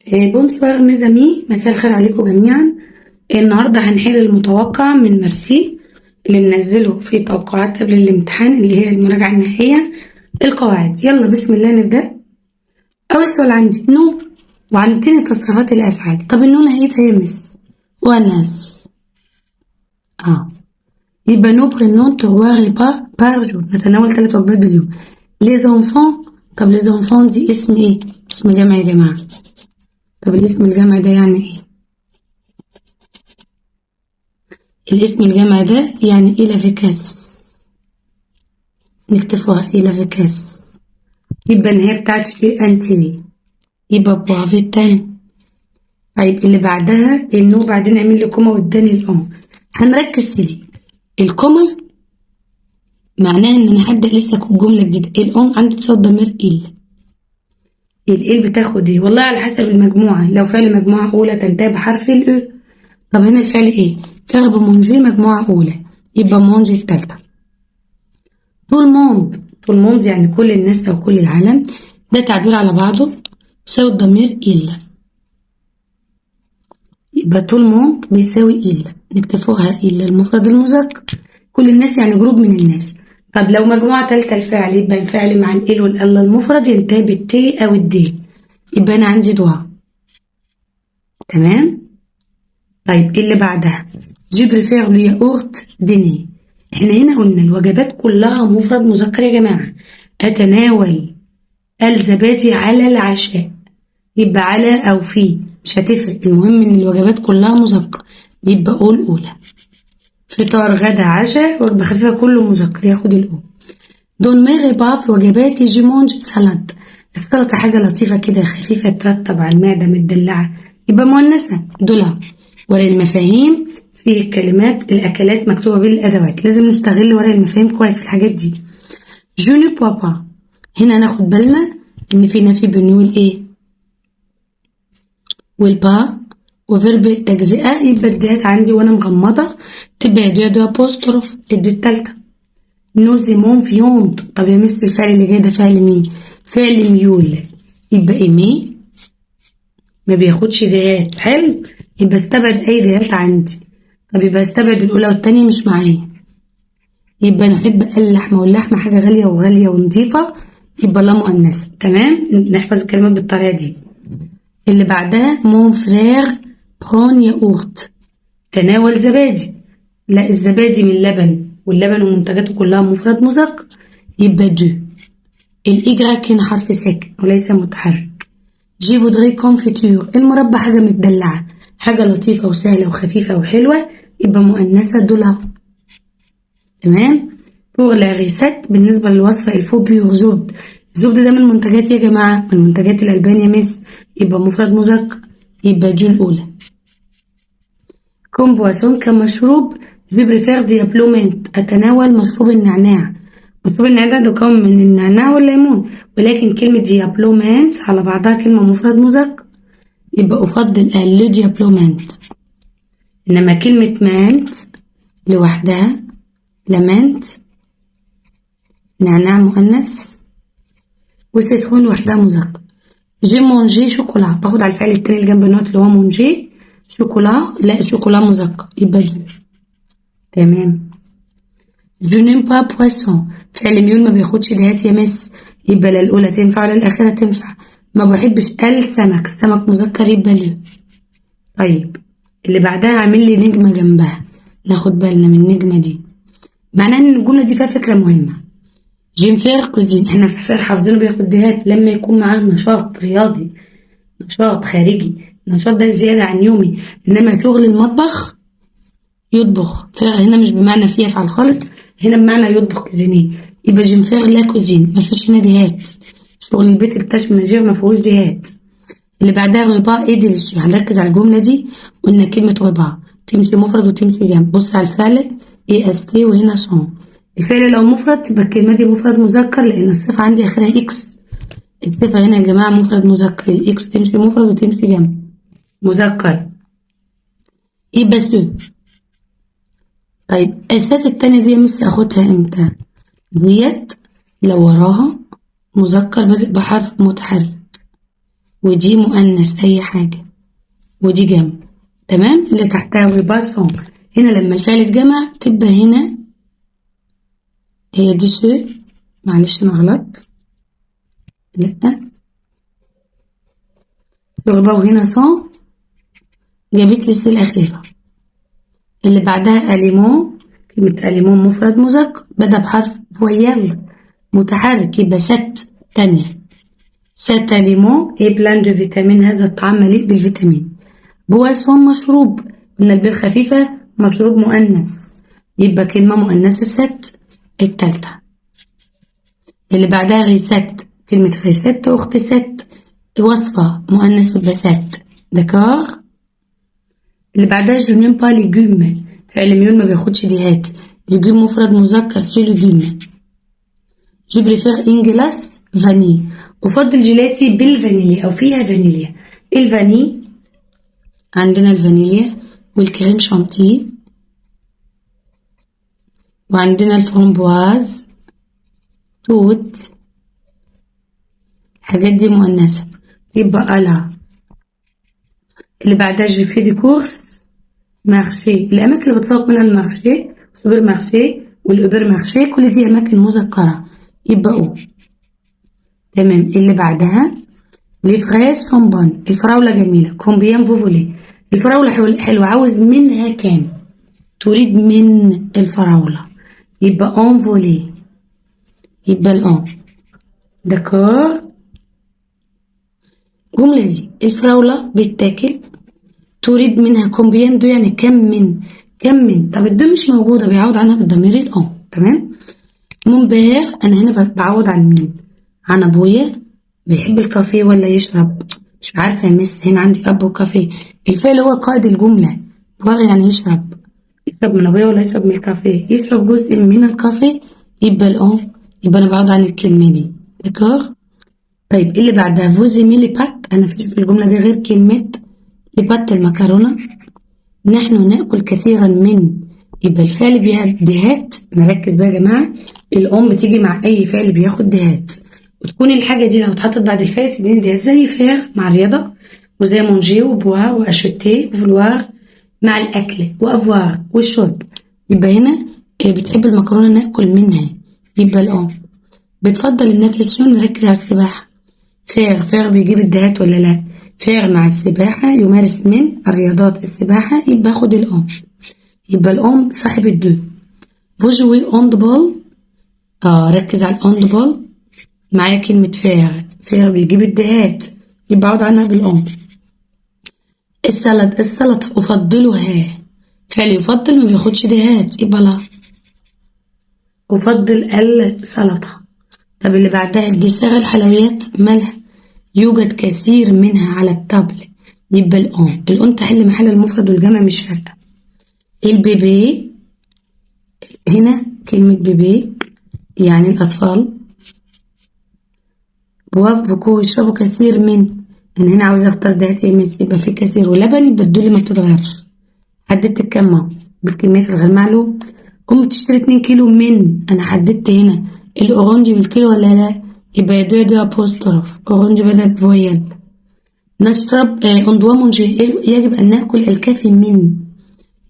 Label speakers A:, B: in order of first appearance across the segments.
A: Bonsoir mes amis، مساء الخير عليكم جميعا. النهارده هنحل المتوقع من مرسي اللي منزله في توقعات قبل الامتحان، اللي هي المراجعة النهائية، القواعد. يلا بسم الله نبدأ. أول سؤال عندي nous وعندنا تصريفات الأفعال. طب ال nous نهايتها يا مس ونس، يبقى nous prenons trois repas par jour، نتناول ثلاث وجبات باليوم. les enfants، طب les enfants دي اسم ايه؟ اسم جمع يا جماعة. طب الاسم الجمع ده يعني ايه؟ الاسم الجمع ده يعني ils avec s، نكتفوها ils avec s. يبقى النهاية بتاعتي e n t، يبقى boivent التاني. طيب اللي بعدها ال nous بعدين عمل لي comma واداني ال on. هنركز في دي، ال comma معناها ان انا هبدأ لسه جملة جديدة. ال on عنده تساوي ضمير ils، ال ils بتاخد ايه؟ والله على حسب المجموعة، لو فعل مجموعة أولى تنتهي بحرف ال e. طب هنا الفعل ايه؟ verbe manger مجموعة أولى، يبقى mangent التالتة. tout le monde، tout le monde يعني كل الناس أو كل العالم، ده تعبير على بعضه يساوي الضمير il، يبقى tout le monde بيساوي ils، نكتفوها ils المفرد المذكر. كل الناس يعني groupe من الناس. طب لو مجموعة تالتة الفعل، يبقى الفعل مع ال il وال elle المفرد ينتهي بال t أو ال d، يبقى أنا عندي doit. تمام؟ طيب اللي بعدها je préfère le yaourt dîner. احنا هنا قلنا الوجبات كلها مفرد مذكر يا جماعة. أتناول الزبادي على العشاء، يبقى على أو في مش هتفرق، المهم إن الوجبات كلها مذكر، يبقى au الأولى. فطار غدا عشاء وجبة خفيفة كله مذكر ياخد ال au. dans mes repas في وجباتي je mange salade. السلطة حاجة لطيفة كده خفيفة ترطب على المعدة متدلعة، يبقى مؤنثة de la. ورق المفاهيم فيه الكلمات الأكلات مكتوبة بالأدوات، لازم نستغل ورق المفاهيم كويس في الحاجات دي. je ne bois pas، هنا ناخد بالنا إن في نفي بين ne وال إيه وال pas و verbe تجزئة، يبقى ال d هات عندي وأنا مغمضة تبقى d d apostrophe ال de التالتة. nous aimons viande، طب يا مس الفعل اللي جاي ده فعل مين؟ فعل ميول، يبقى aimer ما بياخدش d هات، حلو، يبقى استبعد اي d هات عندي. طب يبقى استبعد الاولى والتانية مش معايا، يبقى نحب اللحمة، واللحمة حاجة غالية وغالية ونضيفة، يبقى la مؤنثة. تمام، نحفظ الكلمات بالطريقة دي. اللي بعدها mon frère prend yaourt، تناول زبادي، لا الزبادي من لبن، واللبن ومنتجاته كلها مفرد مذكر، يبقى du. ال i grec هنا حرف ساكن وليس متحرك. je voudrais confiture، المربى حاجة متدلعة، حاجة لطيفة وسهلة وخفيفة وحلوة، يبقى مؤنثة de la. تمام. pour la recette، بالنسبة للوصفة il faut beurre زبد، الزبد ده من منتجات يا جماعة، من منتجات الألبان يا مس، يبقى مفرد مذكر، يبقى du الأولى. comme boisson كمشروب je préfère Diablo menthe، أتناول مشروب النعناع. مشروب النعناع ده مكون من النعناع والليمون، ولكن كلمة Diablo menthe على بعضها كلمة مفرد مذكر، يبقى أفضل le Diablo menthe. إنما كلمة menthe لوحدها la menthe نعناع مؤنث، و citron لوحدها مذكر. j'ai mangé chocolat، باخد على الفعل التاني اللي جنب النقط اللي هو manger chocolat، لا شوكولا مذكر، يبقى du. تمام. je n'aime pas poisson، فعل ميول ما بياخدش d هات يا مس، يبقى لا الأولى تنفع ولا الأخيرة تنفع. ما بحبش السمك، السمك مذكر يبقى le. طيب اللي بعدها عامل لي نجمة جنبها، ناخد بالنا من النجمة دي، معناها ان الجملة دي فيها فكرة مهمة. j'aime faire cuisine، احنا في faire حافظينه بياخد d هات لما يكون معاه نشاط رياضي، نشاط خارجي، النشاط ده زيادة عن يومي، انما شغل المطبخ يطبخ. faire هنا مش بمعنى في يفعل خالص، هنا بمعنى يطبخ cuisiner، يبقى j'aime faire la cuisine، ما فيش هنا d هات. شغل البيت ال tâches ménagères ما فيهوش d هات. اللي بعدها repas est délicieux، هنركز على الجملة دي، قلنا كلمة repas تمشي مفرد وتمشي جمع. بص على الفعل e s t وهنا sont، الفعل لو مفرد تبقى الكلمة دي مفرد مذكر، لأن الصفة عندي آخرها x. الصفة هنا يا جماعة مفرد مذكر، ال x تمشي مفرد وتمشي جمع مذكر، يبقى ce. طيب cet التانية دي يا مس اخدها امتى؟ ديت لو وراها مذكر بادئ بحرف متحرك ودي مؤنث أي حاجة، ودي جمع. تمام. اللي تحتها repas sont. هنا لما الفعل اتجمع تبقى هنا هي دي se، معلش أنا غلطت، لأ repas وهنا sont جابت لي c الأخيرة. اللي بعدها aliment، كلمة aliment مفرد مذكر بدأ بحرف voyelle متحرك، يبقى cet تانية. cet aliment est plein de vitamines، هذا الطعام مليء بالفيتامين. boisson مشروب، قلنا ال b الخفيفة مشروب مؤنث، يبقى كلمة مؤنثة cette التالتة. اللي بعدها recette، كلمة recette أخت cet، وصفة مؤنث يبقى cette. d'accord. اللي بعدها je n'aime pas légumes، فعل ميول ما بياخدش d هات، légume مفرد مذكر ce légume. je préfère une glace vanille، أفضل جيلاتي بالفانيليا أو فيها فانيليا. ال vanille عندنا الفانيليا وال crème chantilly، وعندنا الفرمبواز، توت، الحاجات دي مؤنثة يبقى à la. اللي بعدها je fais des courses marché، الأماكن اللي بتسوق منها ال marché، supermarché وال hypermarché، كل دي أماكن مذكرة يبقى au. تمام. اللي بعدها les fraises sont bonnes، الفراولة جميلة. combien vous voulez، الفراولة حلوة، عاوز منها كام؟ تريد من الفراولة يبقى en voulez، يبقى ال en. d'accord. الجملة دي الفراولة بتاكل، تريد منها combien de يعني كم من، كم من. طب ال de مش موجودة، بيعوض عنها بالضمير ال en. تمام. mon père، أنا هنا بعوض عن مين؟ عن أبويا. بيحب الكافيه ولا يشرب؟ مش عارفة يا مس، هنا عندي أب وكافيه، الفعل هو قائد الجملة. boire يعني يشرب، يشرب من أبويا ولا يشرب من الكافيه؟ يشرب جزء من الكافيه يبقى ال en، يبقى أنا بعوض عن الكلمة دي. d'accord. طيب اللي بعدها vous aimez les pâtes، أنا مفيش في الجملة دي غير كلمة les pâtes المكرونة. نحن نأكل كثيرا من، يبقى الفعل بيها d هات. نركز بقى يا جماعة، ال en بتيجي مع أي فعل بياخد d هات، وتكون الحاجة دي لو اتحطت بعد الفعل تديني d هات، زي faire مع الرياضة، وزي manger و boire و acheter و vouloir مع الأكل، و avoir والشرب. يبقى هنا بتحب المكرونة ناكل منها يبقى ال en. بتفضل ال natation، نركز على السباحة. faire، faire بيجيب ال d هات ولا لا؟ faire مع السباحة، يمارس من الرياضات السباحة، يبقى خد ال en، يبقى ال en صاحب ال de. vous jouez handball، ركز على ال handball، معايا كلمة faire، faire بيجيب ال d هات يبقى عوض عنها بال en. ال salade، السلطة أفضلها، فعل يفضل ما بياخدش d هات يبقى la، أفضل السلطة. طب اللي بعدها ال dessert الحلويات مالها؟ يوجد كثير منها على ال table، يبقى ال en، ال en تحل محل المفرد والجمع مش فارقة. ال bébés، هنا كلمة bébés يعني الأطفال، boivent beaucoup يشربوا كثير من، أنا هنا عاوزة أختار d هات يا مس، يبقى في كثير ولبن، يبقى ال de ما بتتغيرش. حددت الكم بالكميات الغير معلوم. أم بتشتري 2 كيلو من، أنا حددت هنا ال oranges بالكيلو ولا لا؟ يبقى يا de يا d apostrophe، oranges بدأ ب voyelle. نشرب on doit manger، يجب أن نأكل الكافي من،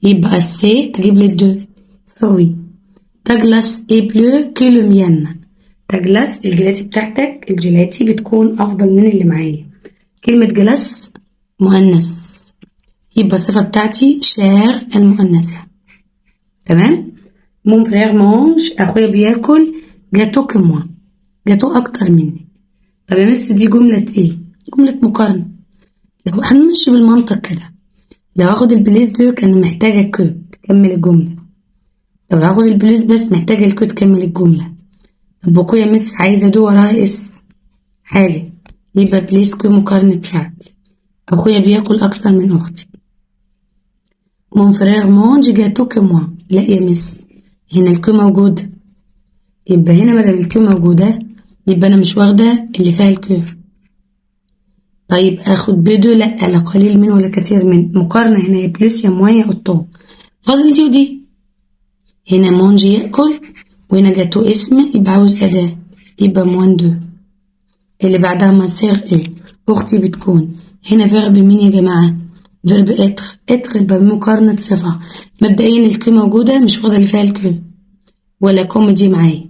A: يبقى assez تجيب لي ال de fruits. ta glace est plus que la mienne، ta glace الجيلاتي بتاعتك، الجيلاتي بتكون أفضل من اللي معايا. كلمة glace مؤنث، يبقى الصفة بتاعتي chère المؤنثة. تمام. mon frère mange، أخويا بياكل gâteau que moi، gâteau أكتر مني. طب يا مس دي جملة إيه؟ جملة مقارنة. لو هنمشي بالمنطق كده، لو هاخد ال plus de كان محتاجة que تكمل الجملة، لو هاخد ال plus بس محتاجة ال que تكمل الجملة. طب beaucoup يا مس عايزة de وراها اس حاجة، يبقى plus que مقارنة فعل. أخويا بياكل أكتر من أختي. mon frère mange gâteau que moi، لا يا مس هنا ال que موجودة، يبقى هنا مادام ال que موجودة يبقى أنا مش واخدة اللي فيها ال que. طيب اخد peu de، لا، لا قليل من ولا كثير من، مقارنة هنا يا plus يا moins يا autant. فاضل دي ودي، هنا mange يأكل وهنا جاتو اسم يبقى عاوز أداة يبقى moins de. اللي بعدها ma sœur est، أختي بتكون. هنا verbe مين يا جماعة؟ verbe être. être يبقى بمقارنة صفة. مبدئيا ال que موجودة، مش واخدة اللي فيها ال que ولا comme دي معايا،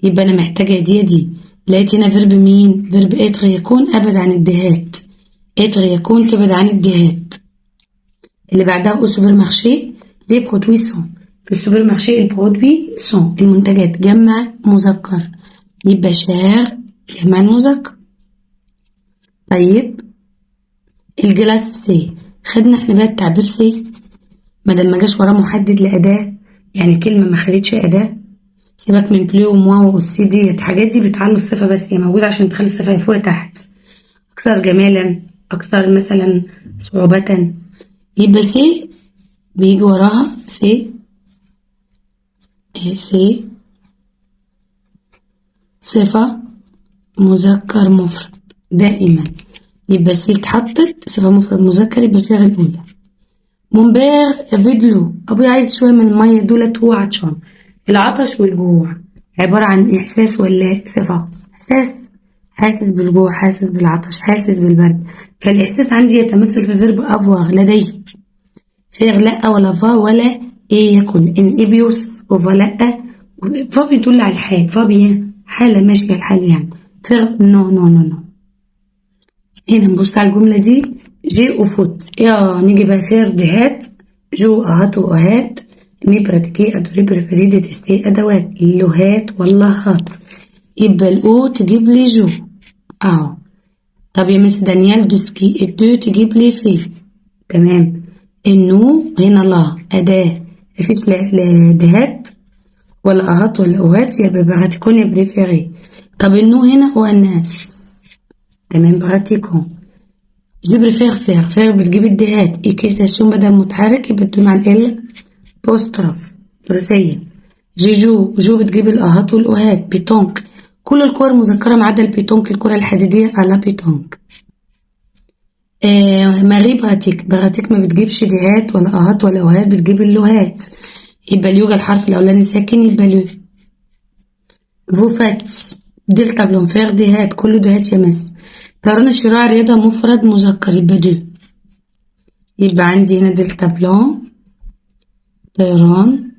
A: يبقى أنا محتاجة دي دي. لقيت هنا verbe مين؟ verbe être يكون، أبعد عن ال des هات. être يكون، تبعد عن ال des هات. اللي بعدها au supermarché les produits sont. في ال supermarché ال produits sont المنتجات جمع مذكر، يبقى chers جمع المذكر. طيب ال glace c'est، خدنا احنا بقى التعبير c'est ما دام ما جاش وراه محدد لأداة، يعني كلمة ما خدتش أداة. سيبك من plus و moins و aussi، ديت الحاجات دي بتعلي الصفة بس، هي موجودة عشان تخلي الصفة فوق تحت، أكثر جمالا، أكثر مثلا صعوبة. يبقى c'est بيجي وراها c'est، c'est صفة مذكر مفرد دائما، يبقى c'est اتحطت صفة مفرد مذكر، يبقى الصيغة الأولى. mon père veut de l'eau، أبويا عايز شوية من المية دولت، هو عطشان. العطش والجوع عبارة عن إحساس ولا صفة؟ إحساس، حاسس بالجوع، حاسس بالعطش، حاسس بالبرد. فالإحساس عندي يتمثل في verbe avoir لديه. faire لأ، ولا va ولا est يكن، إن est بيوصف و va لأ، va بيدل على الحال، va bien حالة ماشية الحال يعني. faire non non non non. هنا نبص على الجملة دي، j'ai au foot، يا نيجي بقى faire des هات، joue أهات وأهات، aimer pratiquer adorer préférer détester أدوات le هات ولا هات، يبقى ال au تجيب لي joue أهو. طب يا مس دانيال du ski، ال du تجيب لي fait، تمام. ال nous هنا la أداة، مفيش لا des هات ولا أهات ولا أوهات، يبقى pratiquons يا préférer. طب ال nous هنا o n s، تمام، pratiquons. je préfère faire، faire بتجيب ال des هات، équitation بدل متحرك يبقى مع ال l'apostrophe فروسية. je joue، joue بتجيب الأهات والأوهات. pétanque، كل الكور مذكرة ما عدا ال pétanque الكرة الحديدية à la pétanque. ماري pratique، pratique ما بتجيبش des هات ولا أهات ولا أوهات، بتجيب اللوهات، يبقى اليوجا الحرف الأولاني ساكن يبقى le. vous faites deltaplane، faire des هات، كله des هات يا مس. طيران الشراع رياضة مفرد مذكر يبقى du، يبقى عندي هنا deltaplane طيران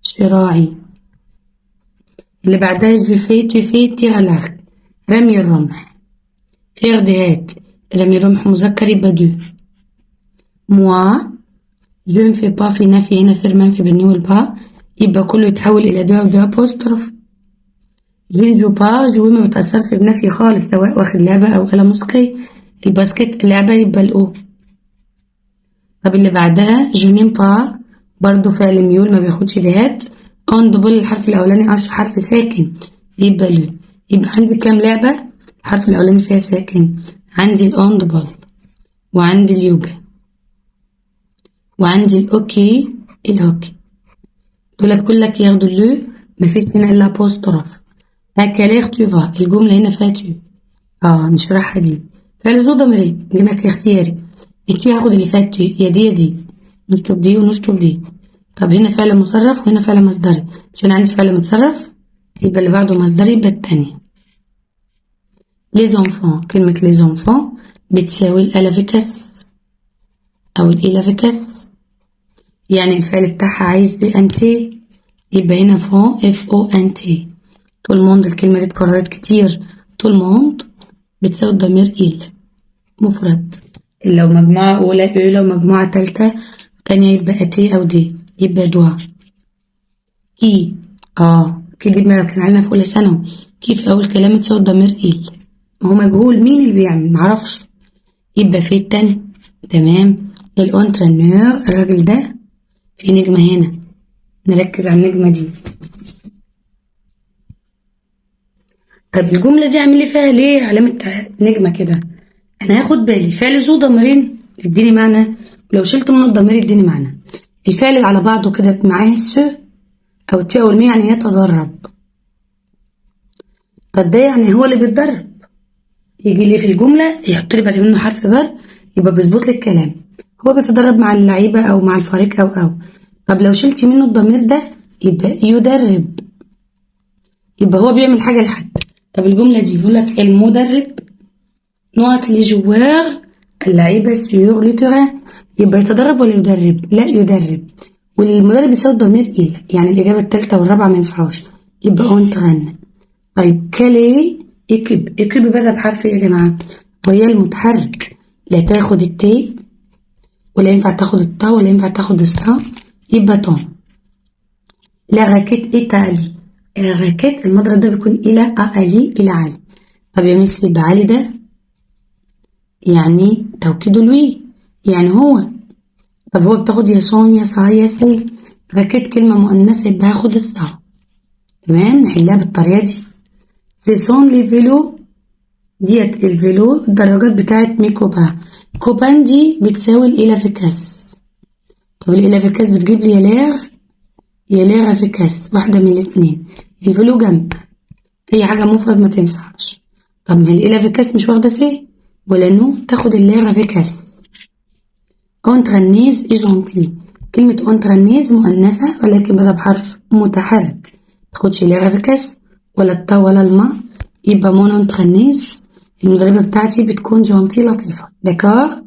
A: شراعي. اللي بعدها je fais، tu fais، tir à l'arc، رمي الرمح، faire des هات، رمي الرمح مذكر يبقى du. moi je ne fais pas، في نفي هنا faire منفي بال ne وال pas، يبقى كله يتحول إلى de و d apostrophe. je ne joue pas، jouer ما بتأثرش بنفي خالص سواء واخد لعبة أو آلة موسيقية. ال basket لعبة يبقى ال au. طب اللي بعدها je n'aime pas، برضو فعل ميول ما بياخدش des هات. handball الحرف الأولاني h حرف ساكن يبقى le. يبقى عندي كام لعبة الحرف الأولاني فيها ساكن؟ عندي ال handball وعندي اليوجا وعندي الأوكي الهوكي، دولت كلك ياخدوا le، مفيش هنا إلا apostrophe. à quelle heure tu vas، الجملة هنا فيها tu، نشرحها دي. فعل ذو ضميرين جينا كاختياري، ال tu هاخد اللي فيها tu، يا دي يا دي، نشطب دي ونشطب دي. طب هنا فعل مصرف وهنا فعل مصدري، مش أنا عندي فعل متصرف يبقى اللي بعده مصدري يبقى التانية. les enfants، كلمة les enfants بتساوي ال ils avec s أو ال ils avec s، يعني الفعل بتاعها عايز e n t، يبقى هنا font f o n t. tout le monde، الكلمة دي اتكررت كتير. tout le monde بتساوي الضمير il مفرد، لو مجموعة أولى eux، لو مجموعة تالتة تانية يبقى t أو des، يبقى doit. qui، qui دي ما كان علينا في أولى ثانوي، qui في أول كلام تساوي الضمير il، ما هو مجهول مين اللي بيعمل معرفش، يبقى fait التاني، تمام. ال entraîneur الراجل ده في نجمة هنا، نركز على النجمة دي. طب الجملة دي اعمل لي فيها ليه علامة نجمة كده؟ أنا هاخد بالي فعل ذو ضميرين يديني معنى، ولو شلت منه الضمير يديني معنى. الفعل على بعضه كده معاه ال se أو tu أو ال met يعني يتدرب. طب ده يعني هو اللي بيتدرب، يجي لي في الجملة يحط لي بعد منه حرف جر يبقى بيظبط لي الكلام، هو بيتدرب مع اللعيبة أو مع الفريق أو. طب لو شلتي منه الضمير ده يبقى يدرب، يبقى هو بيعمل حاجة لحد. طب الجملة دي بيقول لك المدرب نقط les joueurs اللعيبة sur le terrain، يبقى يتدرب ولا يدرب؟ لا يدرب، والمدرب بيساوي الضمير il، يعني الإجابة التالتة والرابعة ما ينفعوش، يبقى entraîne. طيب quelle équipe، équipe بدأ بحرف ايه يا جماعة؟ voyelle متحرك، لا تاخد ال t ولا ينفع تاخد ال ta ولا ينفع تاخد ال sa، يبقى ton. la raquette est à علي، ال raquette المضرب ده بيكون إلى à علي، إلى علي. طب يا مس يبقى علي ده يعني توكيد lui، يعني هو. طب هو بتاخد يا son يا sa يا ses، raquette كلمة مؤنثة يبقى هاخد ال sa. تمام، نحلها بالطريقة دي. ce sont les vélos، ديت ال vélos الدراجات بتاعت mes copains. copains دي بتساوي ال ils avec s. طب ال ils avec s بتجيب لي يا leurs يا leur avec s، واحدة من الاتنين. ال vélos جمع، أي حاجة مفرد ما تنفعش. طب ما ال ils avec s مش واخدة ses ولا nous، تاخد ال leur avec s. entraîneuse est gentille، كلمة entraîneuse مؤنثة ولكن بدأ بحرف متحرك، تاخدش leur avec s ولا ال ta ولا ال ma، يبقى mon entraîneuse المدربة بتاعتي بتكون gentille لطيفة. d'accord.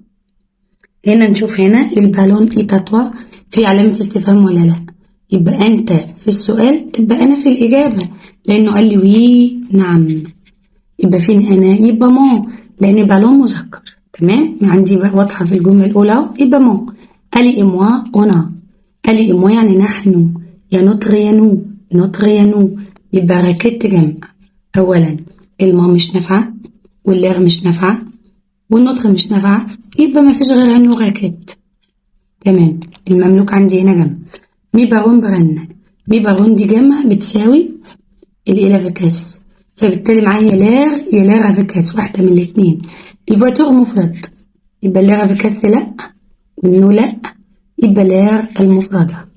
A: هنا نشوف هنا ال ballon est à toi، في علامة استفهام ولا لا؟ يبقى أنت في السؤال تبقى أنا في الإجابة، لأنه قال لي oui نعم، يبقى فين أنا؟ يبقى mon، لأن بالون مذكر. تمام، عندي بقى واضحة في الجملة الأولى، يبقى mon. Ali et moi on a، Ali et moi يعني نحن، يا notre يا nos، notre يا nos، يبقى raquettes جمع. أولا ال ma مش نافعة وال leur مش نافعة وال notre مش نافعة، يبقى مفيش غيرها nos raquettes. تمام، المملوك عندي هنا جمع. mes parents prennent، mes parents دي جمع بتساوي ال ils avec s، فبالتالي معايا leur يا leurs avec s، واحدة من الاتنين. ال voiture مفرد، يبقى leur avec s لأ وال nos لأ، يبقى leur المفردة.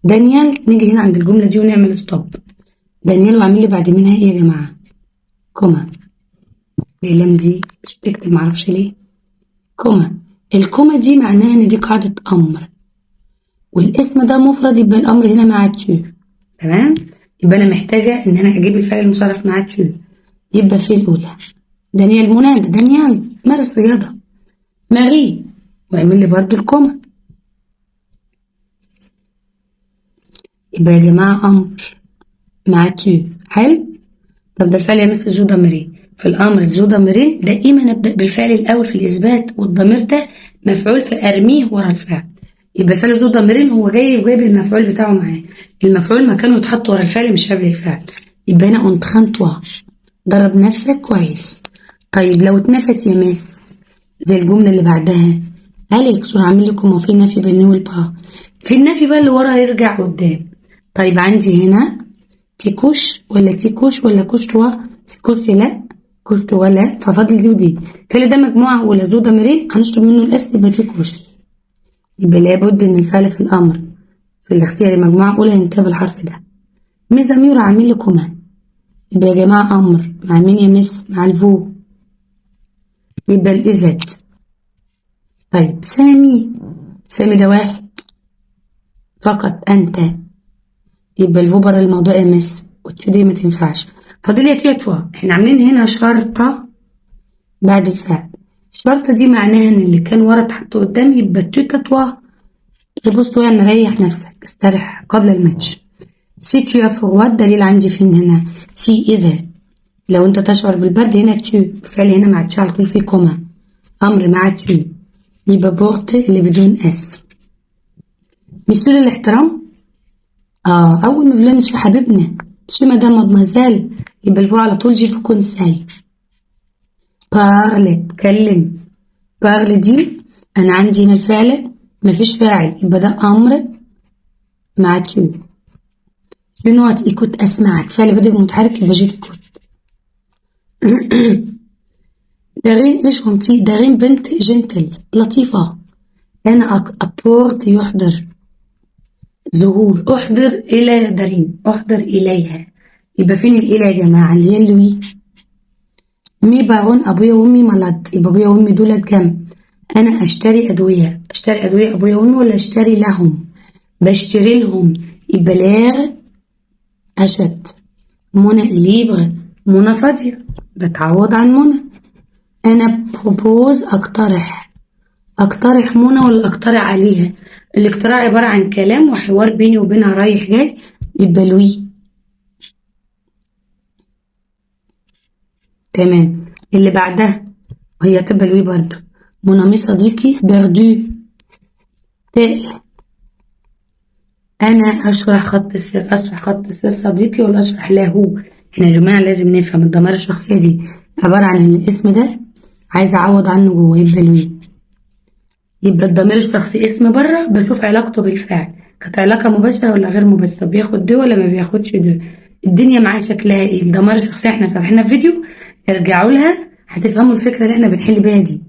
A: دانيال، نيجي هنا عند الجملة دي ونعمل stop. دانيال وعامل لي بعد منها ايه يا جماعة؟ comma. الأقلام دي مش بتكتب معرفش ليه. comma، ال comma دي معناها ان دي قاعدة أمر، والاسم ده مفرد، يبقى الأمر هنا مع tu. تمام، يبقى أنا محتاجة إن أنا أجيب الفعل المصرف مع tu، يبقى في الأولى دانيال منادى، دانيال مارس رياضة. ماري، واعمل لي برضو ال comma. يبقى يا جماعة أمر مع tu. حلو. طب ده الفعل يا مس ذو ضميرين، في الأمر ذو ضميرين دائما نبدأ بالفعل الأول في الإثبات، والضمير ده مفعول فأرميه ورا الفعل. يبقى الفعل ذو ضميرين هو جاي وجايب المفعول بتاعه معاه، المفعول مكانه يتحط ورا الفعل مش قبل الفعل. يبقى هنا entraîne-toi، درب نفسك كويس. طيب لو اتنفت يا مس زي الجملة اللي بعدها أليكس، وهعمل لكم وفي نفي بال ne وال pas، في النفي بقى اللي ورا يرجع قدام. طيب عندي هنا tu couches ولا te couches ولا couches-toi؟ se couche لا، couches-toi لا، ففاضل دي ودي. الفعل ده مجموعة أولى ذو ضميرين هنشطب منه ال s، يبقى te couches. يبقى لابد إن الفعل في الأمر في الاختيار مجموعة أولى ينتهي بالحرف ده. mes amis عامل لي comma، يبقى يا جماعة أمر مع مين يا مس؟ مع ال vous، يبقى ال e z. طيب سامي، سامي ده واحد فقط أنت، يبقى ال vous بره الموضوع يا مس، وال tu دي ما تنفعش. فاضل يا tu يا toi. احنا عاملين هنا شرطة بعد الفعل، الشرطة دي معناها ان اللي كان ورا اتحط قدام، يبقى tu t'assois. بصوا يعني ريح نفسك، استرح قبل الماتش. si tu as froid، دليل عندي فين هنا؟ si إذا، لو انت تشعر بالبرد هنا tu، الفعل هنا مع tu على طول في comma، أمر مع tu، يبقى porte اللي بدون s. مسيو للاحترام، أول ما بنقول مسيو حبيبنا، monsieur madame mademoiselle، يبقى ال vous على طول je vous conseille. parle اتكلم، parle دي أنا عندي هنا الفعل مفيش فاعل، يبقى ده أمر مع tu. je نقط écoute أسمعك، فعل بادئ متحرك يبقى je t'écoute. دارين est gentille، دارين بنت gentille لطيفة. أنا apporte يحضر زهور، أحضر إلى دارين، أحضر إليها، يبقى فين الإلى يا جماعة؟ اللي هي lui. mes parents أبويا وأمي malades، يبقى أبويا وأمي دولت جمع. أنا أشتري أدوية، أشتري أدوية أبويا وأمي ولا أشتري لهم؟ بشتري لهم، يبقى leur achète. منى libre، منى فاضية، بتعوض عن منى. أنا propose أقترح، أقترح منى ولا أقترح عليها؟ الاقتراح عبارة عن كلام وحوار بيني وبينها رايح جاي، يبقى lui. تمام. اللي بعدها وهي تبقى lui برضو، mon ami صديقي perdu تائه. أنا أشرح خط السير، أشرح خط السير صديقي ولا أشرح له؟ احنا يا جماعة لازم نفهم الضمائر الشخصية دي عبارة عن إن الاسم ده عايز أعوض عنه جوه، يبقى lui. يبقى الضمير الشخصي اسم بره، بشوف علاقته بالفعل كانت علاقة مباشرة ولا غير مباشرة، بياخد de ولا ما بياخدش de، الدنيا معاه شكلها ايه. الضمائر الشخصية احنا شرحناها في فيديو، ارجعوا لها هتفهموا الفكرة اللي احنا بنحل بيها دي.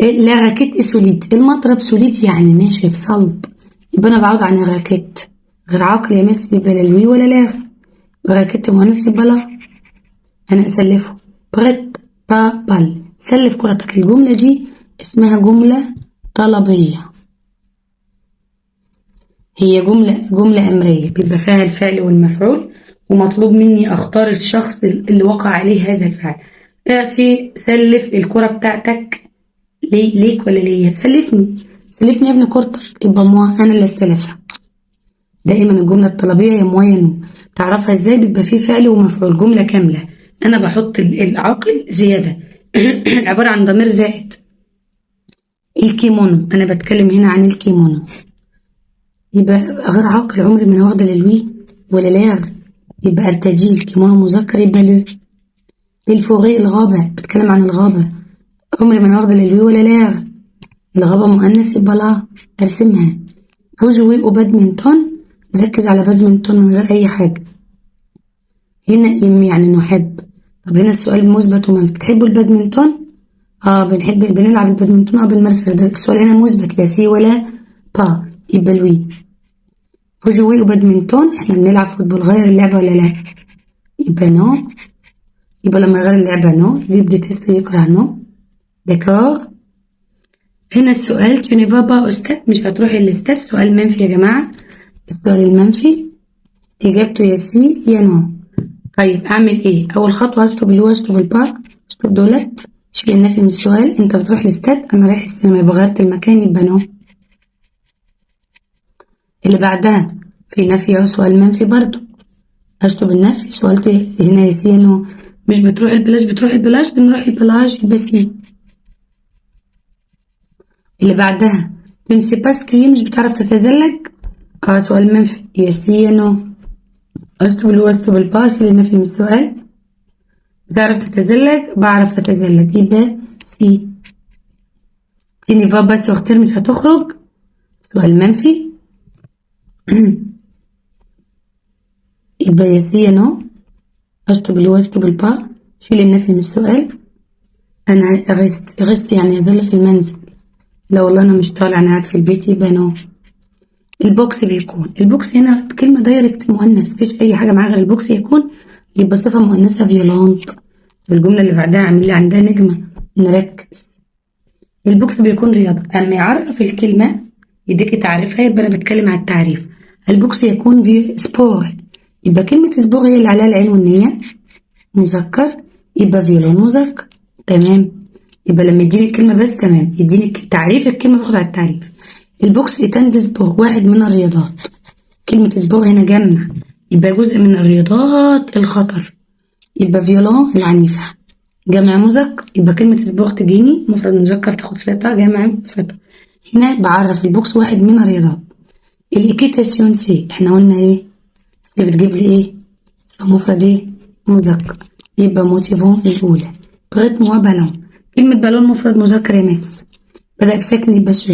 A: la raquette solide، المضرب solide يعني ناشف صلب، يبقى انا بعوض عن ال raquette. غير عاقل يا مس، يبقى لا lui ولا leur، raquette مؤنث يبقى la، انا اسلفه. prête ta balle، سلف كرتك. الجملة دي اسمها جملة طلبية، هي جملة أمرية بيبقى فيها الفعل والمفعول، ومطلوب مني أختار الشخص اللي وقع عليه هذا الفعل. اعطي، سلف الكرة بتاعتك ليك ولا ليا؟ سلفني، سلفني يا ابني كورتك، يبقى moi أنا اللي استلفها. دائما الجملة الطلبية يا moi يا nous، تعرفها ازاي؟ بيبقى فيه فعل ومفعول، جملة كاملة، أنا بحط العاقل زيادة عبارة عن ضمير زائد. الكيمونو، أنا بتكلم هنا عن الكيمونو، يبقى غير عاقل، عمري ما أنا واخدة لا lui ولا leur، يبقى ارتدي الكيمونو مذكر يبقى le. ال forêt الغابة، بتكلم عن الغابة، عمري ما أنا واخدة لا lui ولا leur، الغابة مؤنث يبقى la، أرسمها. vous jouez au badminton، نركز على بادمنتون من غير أي حاجة. هنا aime يعني نحب. طب هنا السؤال مثبت ومنفي، بتحبوا البادمنتون؟ بنحب، بنلعب البادمنتون، بنمارس. السؤال هنا مثبت، لا si ولا pas، يبقى ال oui. vous jouez au badminton، احنا بنلعب football، غير اللعبة ولا لا؟ يبقى non. يبقى لما يغير اللعبة non، يبدأ déteste يكره non. d'accord. هنا السؤال tu ne vas pas au stade، مش هتروحي الاستاد، سؤال منفي يا جماعة. السؤال المنفي إجابته يا si يا non. طيب أعمل إيه؟ أول خطوة هشطب le واشطب ال pas، اشطب دولت، شيل النفي من السؤال. أنت بتروح الاستاد، أنا رايح السينما، يبقى غيرت المكان، يبقى non. اللي بعدها في نفي أهو، سؤال منفي برضو، أشطب النفي، سؤالته هنا يا si يا non. مش بتروح البلاج، بتروح البلاج، بنروح البلاج، يبقى si. اللي بعدها tu ne sais pas skier، مش بتعرف تتزلج، سؤال منفي، يا si يا non. اشطب le واشطب ال pas، شيل النفي من السؤال. بتعرف تتزلج، بعرف اتزلج، يبقى si. tu ne vas pas sortir، مش هتخرج، سؤال منفي يبقى يا si يا non. اشطب le واشطب ال pas، شيل النفي من السؤال. انا reste، reste يعني يظل في المنزل، لا والله انا مش طالع، انا قاعد في البيت، يبقى non. ال boxe بيكون، ال boxe هنا كلمة direct مؤنث، مفيش أي حاجة معاها غير ال boxe يكون، يبقى صفة مؤنثة violente. الجملة اللي بعدها عامل لي عندها نجمة، نركز. ال boxe بيكون رياضة، أما يعرف الكلمة يديكي تعريفها، يبقى أنا بتكلم على التعريف. ال boxe يكون في sport، يبقى كلمة sport هي اللي عليها العين والنية، مذكر، يبقى violent مذكر. تمام، يبقى لما يديني الكلمة بس تمام، يديني تعريف الكلمة باخد على التعريف. ال boxe est un des sports، واحد من الرياضات، كلمة sport هنا جمع، يبقى جزء من الرياضات الخطر، يبقى violents العنيفة، جمع مذكر، يبقى كلمة sport تجيني مفرد مذكر تاخد صفتها جمع صفتها. هنا بعرف ال boxe واحد من الرياضات. ال équitation c'est، احنا قلنا ايه؟ c'est بتجيب لي ايه؟ مفرد ايه؟ مذكر، يبقى motivant الأولى. prête-moi ballon، كلمة بالون مفرد مذكر يا مس، بدأ بساكن يبقى ce.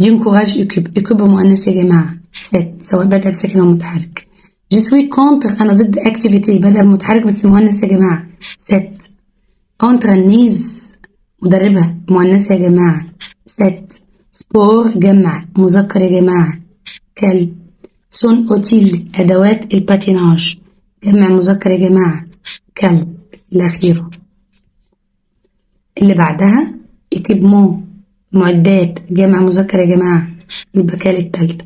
A: j'encourage équipe، équipe مؤنث يا جماعة، cette، سواء بدأ بساكن أو متحرك. je suis contre، أنا ضد activité، بدأ بمتحرك بس مؤنث يا جماعة، cette. entraîneuse مدربة مؤنثة يا جماعة، cette. sport جمع مذكر يا جماعة، quels. sont utiles أدوات ال patinage جمع مذكر يا جماعة، quels الأخيرة. اللي بعدها équipements معدات جمع مذكر يا جماعة، يبقى quels التالتة.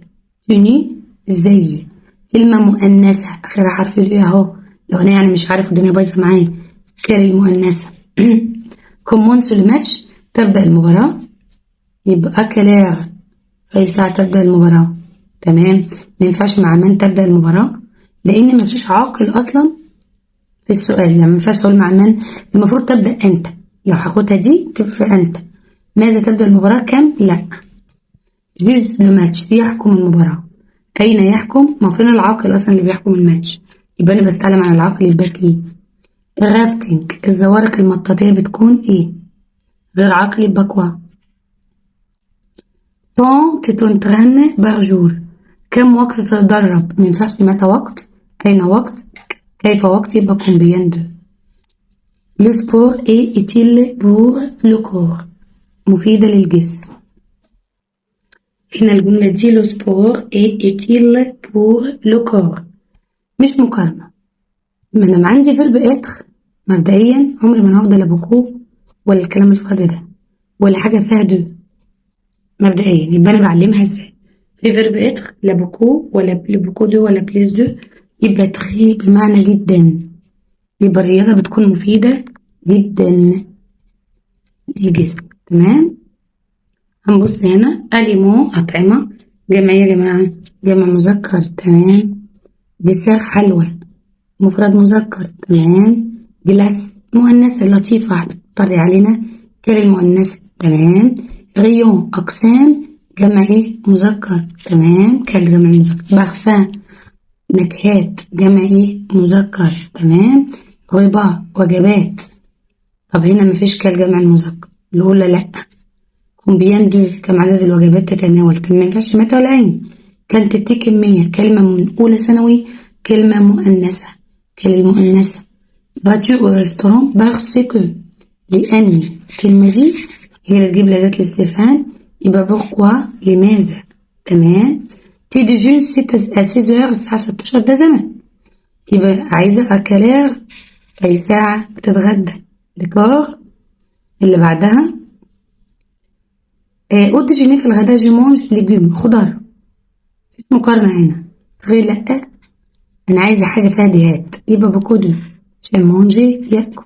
A: tenue زي كلمة مؤنثة آخرها حرف ال e أهو، لو أنا يعني مش عارف الدنيا بايظة معايا، quelle المؤنثة. commence le match تبدأ المباراة، يبقى à quelle heure في أي ساعة تبدأ المباراة. تمام. ما ينفعش مع من تبدأ المباراة لأن ما فيش عاقل أصلا في السؤال، يعني ما ينفعش أقول مع من، المفروض تبدأ أنت، لو هاخدها دي تبقى أنت. ماذا تبدأ المباراة؟ كم؟ لا. juge le match يحكم المباراة، أين يحكم؟ المفروض العاقل أصلا اللي بيحكم الماتش، يبقى أنا بتكلم عن العاقل يبقى qui. ال rafting الزوارق المطاطية بتكون إيه؟ غير عاقل يبقى quoi. Tant tu t'entraînes par jour كم وقت تتدرب؟ ما ينفعش متى وقت، أين وقت، كيف وقت، يبقى combien de. Le sport est utile pour le corps مفيدة للجسم. هنا الجملة دي le sport est utile pour le corps مش مقارنة. ما أنا عندي verbe être مبدئيا عمري ما هاخد لا beaucoup ولا الكلام الفاضي ده ولا حاجة فيها de مبدئيا، يبقى أنا بعلمها ازاي؟ في verbe être لا beaucoup ولا beaucoup de ولا plus de، يبقى très بمعنى جدا، يبقى الرياضة بتكون مفيدة جدا للجسم. تمام. هنبص هنا aliments أطعمة، جمع يا جماعة؟ جمع مذكر. تمام. dessert حلوى مفرد مذكر. تمام. glace مؤنثة لطيفة بتطري علينا quelle المؤنثة. تمام. rayons أقسام جمع إيه؟ مذكر. تمام. quels جمع مذكر. بارفان نكهات جمع إيه؟ مذكر. تمام. repas وجبات. طب هنا مفيش quels جمع المذكر، الأولى لأ. combien de كم عدد الوجبات تتناول؟ طب ما ينفعش متى ولا أين. quantité كمية، كلمة من أولى ثانوي، كلمة مؤنثة، quelle المؤنثة. vas-tu au restaurant parce que لأن الكلمة دي هي اللي تجيب لأداة الاستفهام، يبقى pourquoi لماذا. تمام. Tu déjeunes 6 heures الساعة 16 ده زمن، يبقى عايزة à quelle heure أي ساعة بتتغدى. d'accord. اللي بعدها au déjeuner في الغداء je mange légumes خضار، مفيش مقارنة هنا غير لأ، أنا عايزة حاجة فيها de هات، يبقى beaucoup de عشان manger ياكل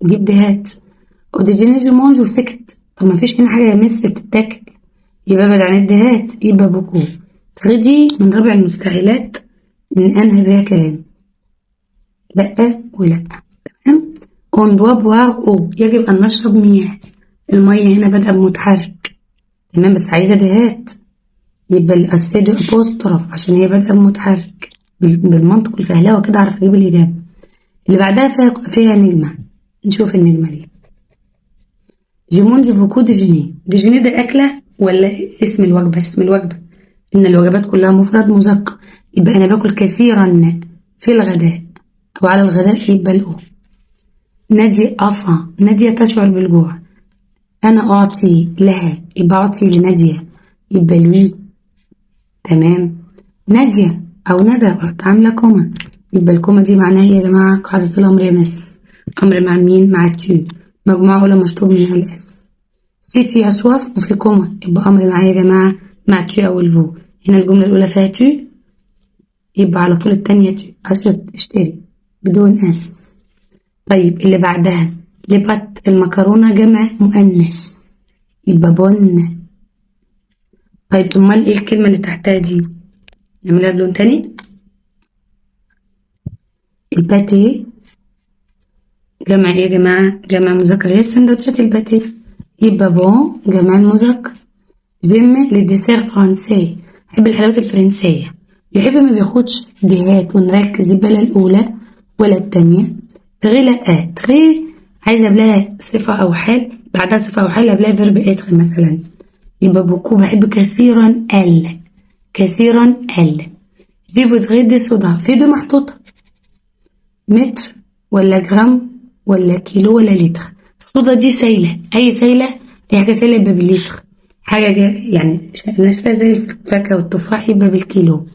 A: جيب de هات. au déjeuner je mange وسكت، طب مفيش هنا حاجة يا مس بتتاكل، يبقى ابعد عن ال de هات، يبقى beaucoup. très دي من رابع المستحيلات إن أنهي بيها كلام، لأ ولأ. تمام. on doit boire eau يجب أن نشرب مياه، المية هنا بدأ بمتحرك. تمام. بس عايزة de هات، يبقى ال s de apostrophe عشان هي بادئة بمتحرك. بالمنطق والفهلوة كده أعرف أجيب الإجابة. اللي بعدها فيها نجمة، نشوف النجمة دي. Je mange beaucoup déjeuner، déjeuner ده أكلة ولا اسم الوجبة؟ اسم الوجبة، إن الوجبات كلها مفرد مذكر، يبقى أنا باكل كثيرا في الغداء أو على الغداء، يبقى ال au. نادية a faim، نادية تشعر بالجوع، أنا أعطي لها، يبقى أعطي لنادية، يبقى lui. تمام. نادية أو ندى رحت عاملة comma، يبقى ال comma دي معناها إيه يا جماعة؟ قاعدة الأمر يا مس، أمر مع مين؟ مع tu، مجموعة أولى مشطوب منها ال s. si tu as soif وفي comma، يبقى أمر معايا يا جماعة مع tu أو ال vous. هنا الجملة الأولى فيها tu، يبقى على طول التانية tu، achète اشتري بدون s. طيب اللي بعدها les pâtes المكرونة جمع مؤنث، يبقى bonnes. طيب امال ايه الكلمة اللي تحتها دي؟ نعملها بلون تاني. ال pâté جمع ايه يا جماعة؟ جمع مذكر، هي السندوتشات ال pâté، يبقى bons جمع المذكر. j'aime les desserts français يحب الحلويات الفرنسية، يحب ما بياخدش de هات ونركز، يبقى لا الأولى ولا التانية. très لأ، très عايزة قبلها صفة أو حال، بعدها صفة أو حال، قبلها verbe être مثلا، يبقى beaucoup بحب كثيرا ال، كثيرا ال. Je voudrais des sodas في de محطوطة، متر ولا جرام ولا كيلو ولا لتر؟ الصودا دي سايلة، أي سايلة، أي حاجة سايلة يبقى باللتر، حاجة يعني ناشفة زي الفاكهة والتفاح يبقى بالكيلو.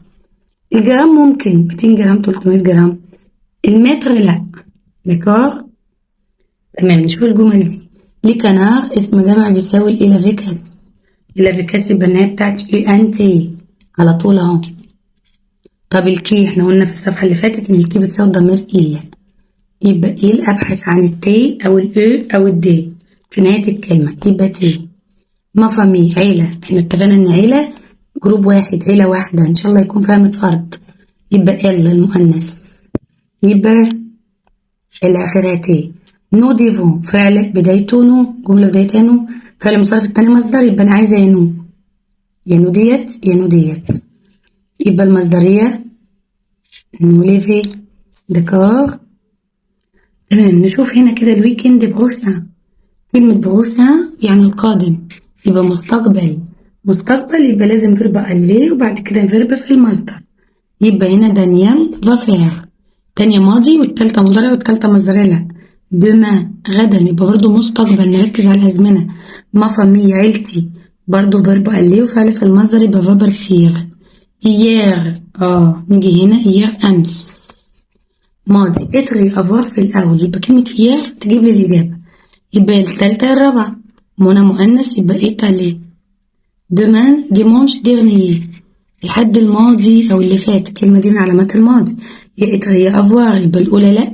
A: الجرام ممكن 200 جرام 300 جرام، المتر لأ. d'accord. تمام. نشوف الجمل دي. les canards اسم جمع بيساوي ال ils avec s، ils avec s يبقى النهاية بتاعتي e n t على طول اهو. طب ال qui احنا قلنا في الصفحة اللي فاتت ان ال qui بتساوي الضمير il، يبقى il أبحث عن ال t أو ال e أو ال d في نهاية الكلمة، يبقى t. ma famille عيلة، احنا اتفقنا إن عيلة groupe واحد، عيلة واحدة، إن شاء الله يكون فيها 100 فرد، يبقى elle المؤنث، يبقى اللي آخرها t. nous devons فعل بدايته nous، جملة بدايتها nous، فعل المصرف التاني مصدر، يبقى أنا عايزة يا nous يا nous ديت يا nous ديت، يبقى المصدرية nous lever. d'accord تمام. نشوف هنا كده ال week-end prochain، كلمة prochain يعني القادم، يبقى مستقبل، مستقبل يبقى لازم verbe aller وبعد كده verbe في المصدر، يبقى هنا دانيال va faire، تانية ماضي والتالتة مضارع والتالتة مصدرية لا. demain غدا، يبقى برضو مستقبل، نركز على الأزمنة. ma famille عيلتي، برضو verbe aller وفعل في المصدر يبقى va partir. hier نيجي هنا hier أمس ماضي، être avoir في الأول، يبقى كلمة hier تجيب لي الإجابة، يبقى التالتة الرابعة. منى مؤنث يبقى est allée. demain dimanche dernier الحد الماضي أو اللي فات، الكلمة دي من علامات الماضي، يا être يا avoir، يبقى الأولى لأ.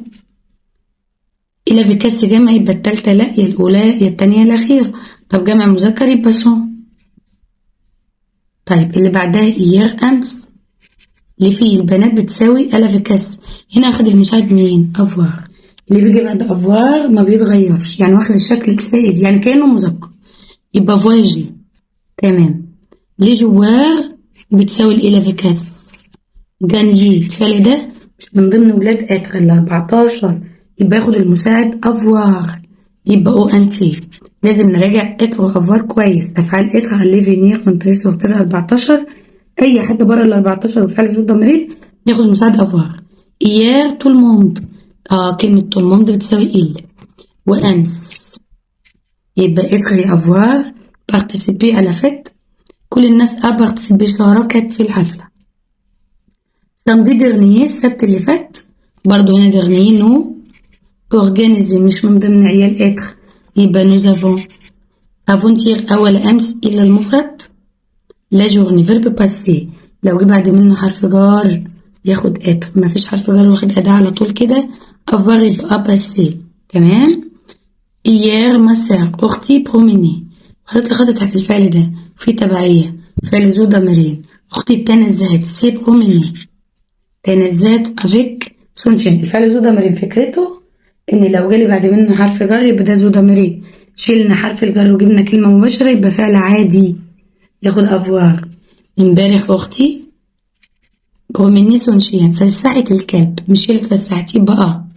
A: ils avec s جمع يبقى التالتة لأ، يا الأولى يا التانية الأخيرة. طب جمع مذكر يبقى sont. طيب اللي بعدها hier أمس، les filles البنات بتساوي elles avec s، هنا أخد المساعد مين؟ avoir، اللي بيجي بعد avoir ما بيتغيرش، يعني واخد الشكل السائد، يعني كأنه مذكر، يبقى voyagé. تمام. les joueurs بتساوي ils avec s. gagner الفعل ده مش من ضمن ولاد être ال 14، يبقى ياخد المساعد avoir، يبقى o n t. لازم نراجع être و avoir كويس. افعال être aller venir entrer sortir 14، اي حد بره ال 14 وفعل في ضميرين ياخد المساعد avoir. hier tout le monde، كلمة tout le monde بتساوي ils، وامس يبقى être et avoir participé à la fête، كل الناس a participé شاركت في الحفلة. samedi dernier السبت اللي فات، برضو هنا dernier nous organisé مش من ضمن عيال être، يبقى nous avons. avant-hier أول أمس il المفرد، la journée verbe passer، لو جه بعد منه حرف جار ياخد être، ما فيش حرف جار واخد أداة على طول كده avoir يبقى a passé. تمام. hier ma sœur أختي promené، حطيت لي خط تحت الفعل ده في تبعية فعل ذو ضميرين، أختي تنزهت s'est promenée، تنزهت avec son chien. الفعل ذو ضميرين فكرته إن لو جالي بعد منه حرف جر يبقى ده ذو ضميرين، شيلنا حرف الجر وجبنا كلمة مباشرة يبقى فعل عادي ياخد avoir. امبارح أختي promené son chien فسحت الكلب، مش هي اللي اتفسحت يبقى a.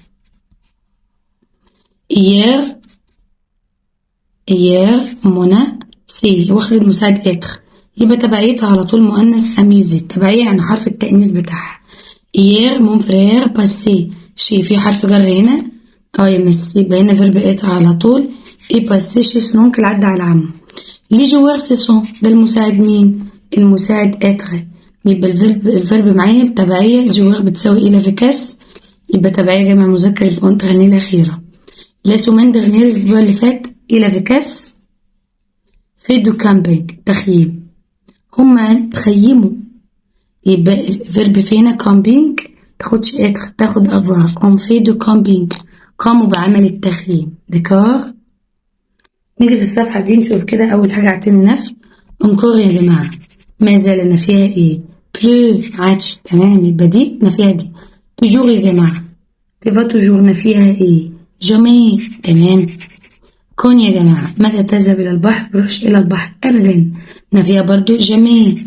A: hier hier منى s'est واخد المساعد être، يبقى تبعيتها على طول مؤنث amusé، تبعية يعني حرف التأنيث بتاعها. hier mon frère passé chez، في حرف جر هنا يا مس، يبقى هنا verbe être على طول est passé chez son oncle عدى على عمه. les joueurs se sont، ده المساعد مين؟ المساعد être، يبقى ال verbe معايا بتبعية ال joueurs بتساوي ils avec s، يبقى تبعية جمع مذكر يبقى ont entraîné الأخيرة. la semaine dernière الأسبوع اللي فات ils avec s fait du camping تخييم، هما تخيموا، يبقى ال verbe fait هنا camping تاخدش être تاخد avoir، ont fait du camping قاموا بعمل التخييم. d'accord. نيجي في الصفحة دي نشوف كده أول حاجة عطيني نفي encore يا جماعة، ما زال نفيها ايه؟ plus عادش، تمام، يبقى دي نفيها دي. toujours يا جماعة tu vas toujours نفيها ايه؟ jamais، تمام. quand يا جماعة متى تذهب إلى البحر؟ بروحش إلى البحر أبدا، نفيها برضو jamais.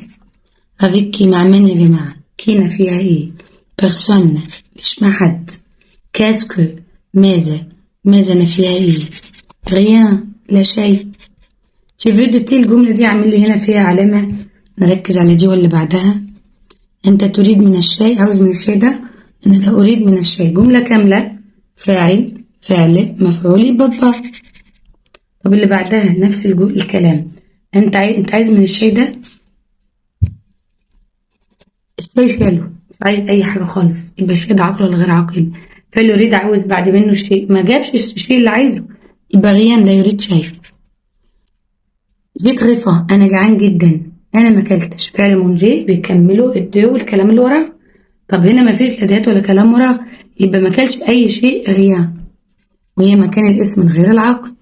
A: avec qui مع من يا جماعة؟ qui نفيها ايه؟ personne مش مع حد. qu'est-ce que ماذا؟ ماذا نفيها ايه؟ rien لا شيء. tu veux du thé الجملة دي عامل لي هنا فيها علامة، نركز على دي واللي بعدها. أنت تريد من الشاي، عاوز من الشاي ده، أنا لا أريد من الشاي. جملة كاملة فاعل فعل مفعول يبقى pas. طب اللي بعدها نفس الكلام، أنت عايز من الشاي ده، الشاي حلو مش عايز أي حاجة خالص، يبقى الشاي ده عاقل ولا غير عاقل؟ فعل يريد عاوز بعد منه شيء، ما جابش الشيء اللي عايزه، يبقى rien لا يريد شيء. j'ai très faim أنا جعان جدا، أنا ما اكلتش، فعل manger بيكملوا ال de والكلام اللي وراه. طب هنا مفيش لا de ولا كلام وراه، يبقى ما كلش أي شيء rien، وهي مكان الاسم الغير العاقل.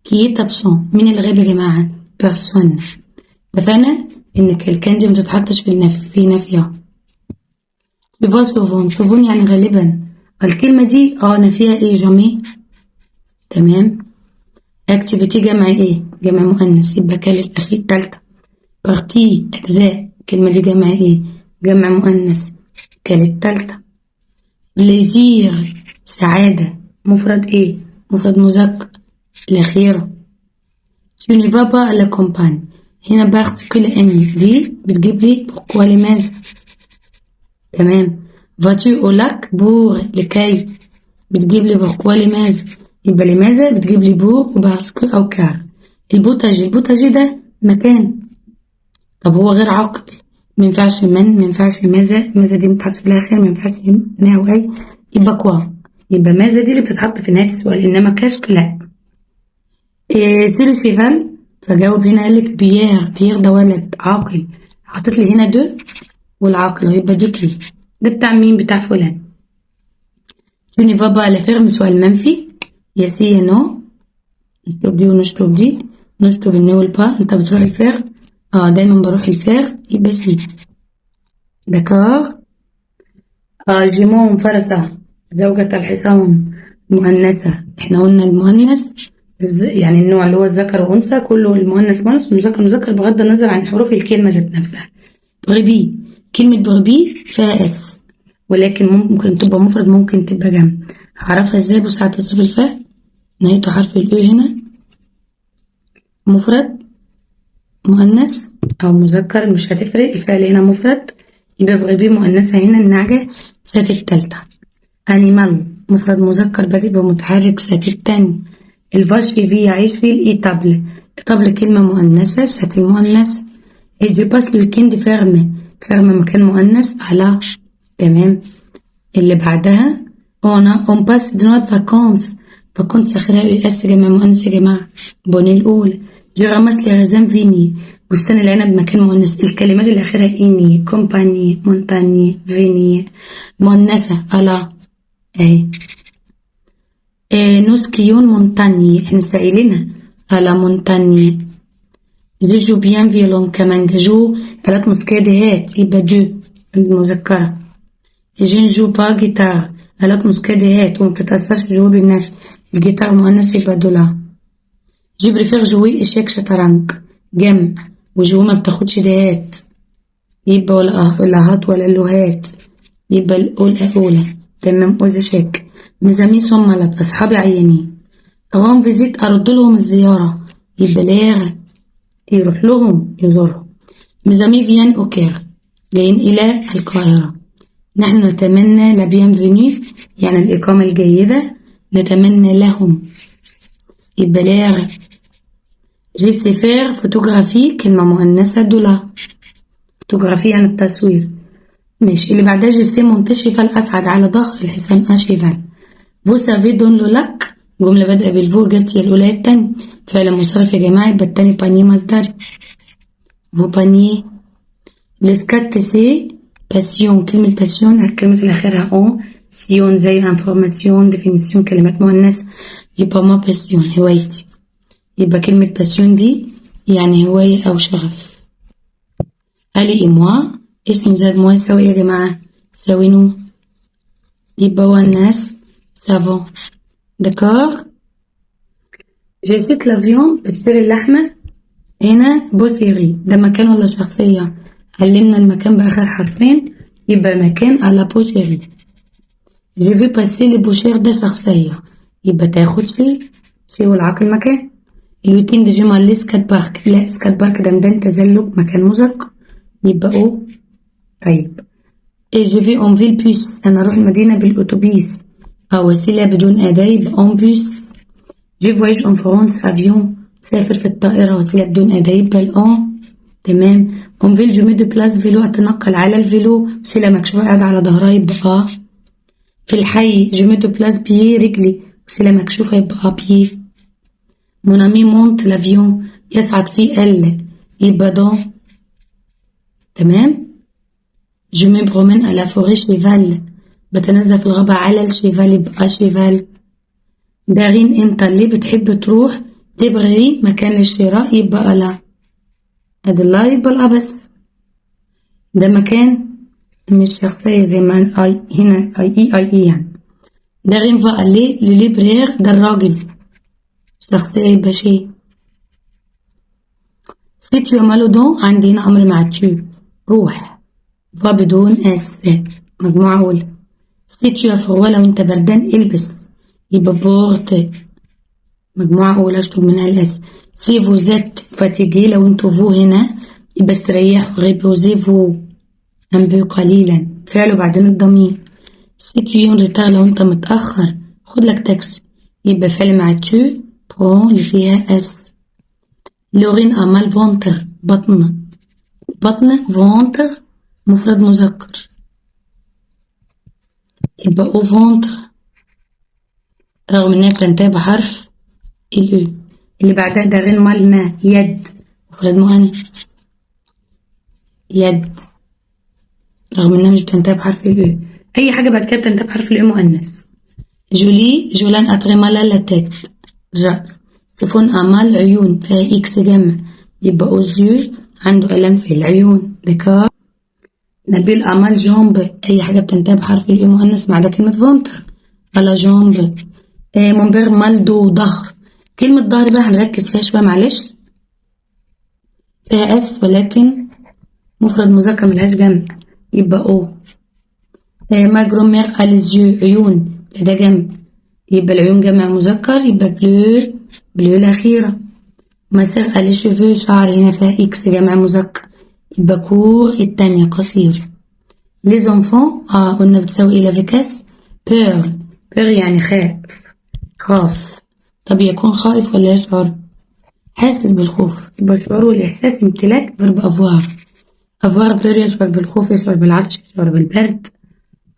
A: qui est absent؟ مين اللي غاب يا جماعة؟ personne. اتفقنا إن quelqu'un دي متتحطش في النفي، في نفيها. tu vas souvent، souvent يعني غالبا، الكلمة دي نفيها ايه؟ jamais. تمام. activités جمع ايه؟ جمع مؤنث، يبقى quelle الأخير التالتة. parties أجزاء، الكلمة دي جمع ايه؟ جمع مؤنث، quelles التالتة. plaisir سعادة، مفرد ايه؟ مفرد مذكر، الأخيرة. tu ne vas pas à la campagne، هنا parce que لأن دي بتجيب لي pourquoi لماذا. تمام. vas-tu au lac pour لكي، بتجيب لي pourquoi لماذا، يبقى لماذا بتجيب لي pour و parce que أو car. ال potager، ال potager ده مكان، طب هو غير عاقل، مينفعش من، مينفعش ماذا، ماذا دي متتحطش في الآخر، مينفعش ما أو أي، يبقى quoi، يبقى ماذا دي اللي بتتحط في نهاية السؤال، إنما qu'est-ce que لا. إيه c'est le cheval، فجاوب هنا قالك بيير، بيير ده ولد عاقل، حاطط لي هنا de والعاقل هيبقى de qui، ده بتاع مين؟ بتاع فلان. tu ne vas pas à la ferme، سؤال منفي، يا si يا non، نشطب دي ونشطب دي، نشطب ال ne وال pas. انت بتروح ال ferme؟ دايما بروح ال ferme، يبقى si. d'accord. Jument فرسة، زوجة الحصان مؤنثة، احنا قلنا المؤنث يعني النوع اللي هو الذكر وأنثى، كله المؤنث مؤنث والمذكر مذكر بغض النظر عن حروف الكلمة ذات نفسها. brebis، كلمة brebis فيها s، ولكن ممكن تبقى مفرد ممكن تبقى جمع. هعرفها ازاي؟ بص على تصريف الفعل، نهايته حرف ال e هنا، مفرد مؤنث أو مذكر مش هتفرق، الفعل هنا مفرد يبقى brebis مؤنثة هنا، النعجة cet التالتة. animal مفرد مذكر بادئ بمتحرك cet التاني. ال vache vit يعيش في ال étable، étable كلمة مؤنثة cet المؤنث. je passe le week-end ferme، ferme مكان مؤنث à la. تمام. اللي بعدها on passe de nos vacances، vacances اخرها e s جمع مؤنث يا جماعة، bonne الأولى. je ramasse les raisins vigne، بستان العنب مكان مؤنث. الكلمات اللي اخرها igne، campagne، montagne، vigne مؤنثة à la اهي. Nous skions montagne، احنا سائلينها à la montagne. je joue bien violon كمانجا، joue آلات موسيقية دهات يبقى du المذكرة. je ne joue pas guitare، آلات موسيقية دهات ومبتتأثرش jouer بالنفي، الجيتار مؤنث يبقى de la. je préfère jouer échecs شطرنج جمع، و jouer ما بتاخدش دهات يبقى ولا لا هات ولا اللوهات، يبقى الأولى أولى. تمام. aux échecs. mes amis sont malades، أصحابي عيانين. rends visite أرد لهم الزيارة، يبقى leur يروح لهم يزورهم. mes amis viennent au Caire، جايين إلى القاهرة. نحن نتمنى la bienvenue يعني الإقامة الجيدة، نتمنى لهم يبقى leur. je sais faire photographie، كلمة مؤنثة de la، photographie يعني التصوير. ماشي. اللي بعدها je sais monter cheval، أصعد على ظهر الحصان à cheval. vous savez dans le lac، جملة بادئة بال vous، جبت يا الأولى يا التانية، فعل مصرف يا جماعة يبقى التاني baignez مصدري، vous baignez. le skate c'est passion، كلمة passion الكلمة اللي آخرها on tion زي information définition كلمات مؤنث، يبقى ma passion هوايتي، يبقى كلمة passion دي يعني هواية أو شغف. Ali et moi، اسم زائد moi يساوي يا جماعة؟ يساوي nous، يبقى هو الناس savons. d'accord. j'achète la viande، بشتري اللحمة، هنا boucherie ده مكان ولا شخصية؟ علمنا المكان بآخر حرفين يبقى مكان à la boucherie. je vais passer le boucher ده شخصية يبقى تاخد chez، chez والعاقل مكان. ال week-end j'aime aller skate-park، لا skate-park ده ميدان تزلج مكان مذكر يبقى au. طيب je vais en ville bus، انا اروح المدينة بالاتوبيس او وسيلة بدون أداة يبقى en bus. je voyage en France avion، سافر في الطائرة وسيلة بدون أداة يبقى ال en. تمام. en ville je me déplace vélo، اتنقل على ال vélo وسيلة مكشوفة قاعدة على ظهرها يبقى à. في الحي je me déplace pied رجلي وسيلة مكشوفة يبقى à pied. mon ami monte l'avion، يصعد في ال يبقى dans. تمام. Je me promène à la forêt cheval، بتنزه في الغابة على ال cheval، يبقى cheval. دارين انت اللي بتحب تروح librairie مكان للشراء، يبقى à la، ادي la يبقى ال à بس، ده مكان مش شخصية زي ما I هنا I E I E يعني. دارين va aller le libraire، ده الراجل شخصية يبقى chez. Si tu as mal aux dents، عندي هنا أمر مع tu، روح va بدون s، مجموعة أولى. Si tu as froid، لو أنت بردان البس، يبقى porte، مجموعة أولى اشطب منها ال s. Si vous êtes fatigué، لو انتوا vous هنا يبقى استريحوا، reposez-vous un peu قليلا، فعل وبعدين الضمير. Si tu es en retard، لو انت متأخر خد لك تاكسي، يبقى فعل مع tu prends اللي فيها s. لورين a mal ventre، بطن، بطن ventre مفرد مذكر، يبقى au ventre رغم انها بتنتهي بحرف ال e. اللي بعدها دارين mal main، يد مفرد مؤنث، يد رغم انها مش بتنتهي بحرف ال e. اي حاجه بعد كده بتنتهي بحرف ال e مؤنث. جولي جولان a très mal à la tête، الرأس. ستيفون a mal عيون فيها x جمع، يبقى aux yeux، عنده ألم في العيون، d'accord. نبيل a mal jambe، أي حاجة بتنتهي بحرف ال e مؤنث ما عدا كلمة ventre، à la jambe. Mon père mal dos، ظهر. كلمة ظهر بقى هنركز فيها شوية معلش، فيها s ولكن مفرد مذكر ملهاش جمع، يبقى au. Ma grand-mère a les yeux، عيون، ده جمع، يبقى العيون جمع مذكر، يبقى bleus، bleus الأخيرة. Ma sœur a les cheveux، شعر هنا فيها x جمع مذكر، يبقى courts التانية قصير. Les enfants قلنا بتساوي ايه avec s؟ peur، peur يعني خاف، خاف. طب يكون خائف ولا يشعر؟ حاسس بالخوف، يبقى الشعور والإحساس امتلاك verbe avoir. avoir peur يشعر بالخوف، يشعر بالعطش، يشعر بالبرد،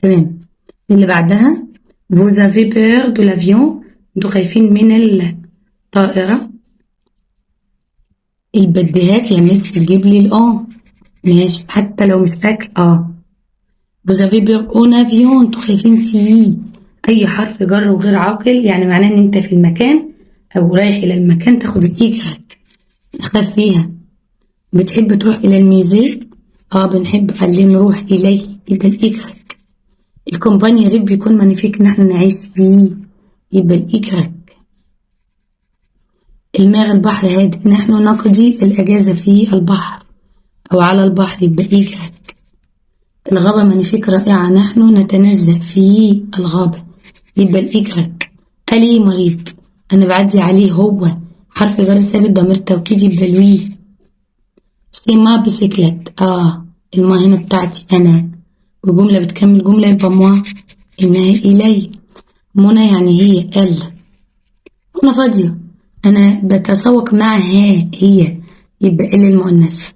A: تمام. اللي بعدها vous avez peur de l'avion، انتوا خايفين من الطائرة. البديهات يا مس تجيب لي ال en، ماشي حتى لو مش أكل. Vous avez peur en avion، انتوا خايفين فيه. أي حرف جر وغير عاقل يعني معناه إن أنت في المكان أو رايح إلى المكان تاخد ال y، نخاف فيها. بتحب تروح إلى ال musée؟ بنحب aller نروح إليه، يبقى ال y. ال campagne ريف بيكون magnifique إن احنا نعيش فيه، يبقى ال y. ال mer البحر هادئ، نحن نقضي الأجازة في البحر أو على البحر، يبقى y. الغابة magnifique رائعة، نحن نتنزه في الغابة، يبقى ال y. علي مريض، أنا بعدي عليه هو، حرف جر ثابت ضمير توكيد، يبقى lui. C'est ma bicyclette، ال ma هنا بتاعتي أنا، وجملة بتكمل جملة يبقى moi، إنها إلي. منى يعني هي elle، منى فاضية، أنا بتسوق معها هي، يبقى elle المؤنثة.